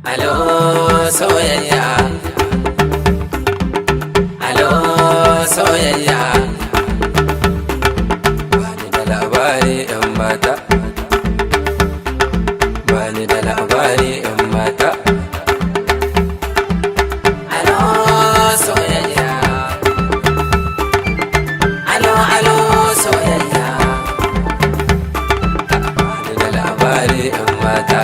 Alo soyayya, alo soyayya. Bani da labari, yan mata. Bani da labari, yan mata. Alo soyayya, alo, alo soyayya. Bani da labari, yan mata.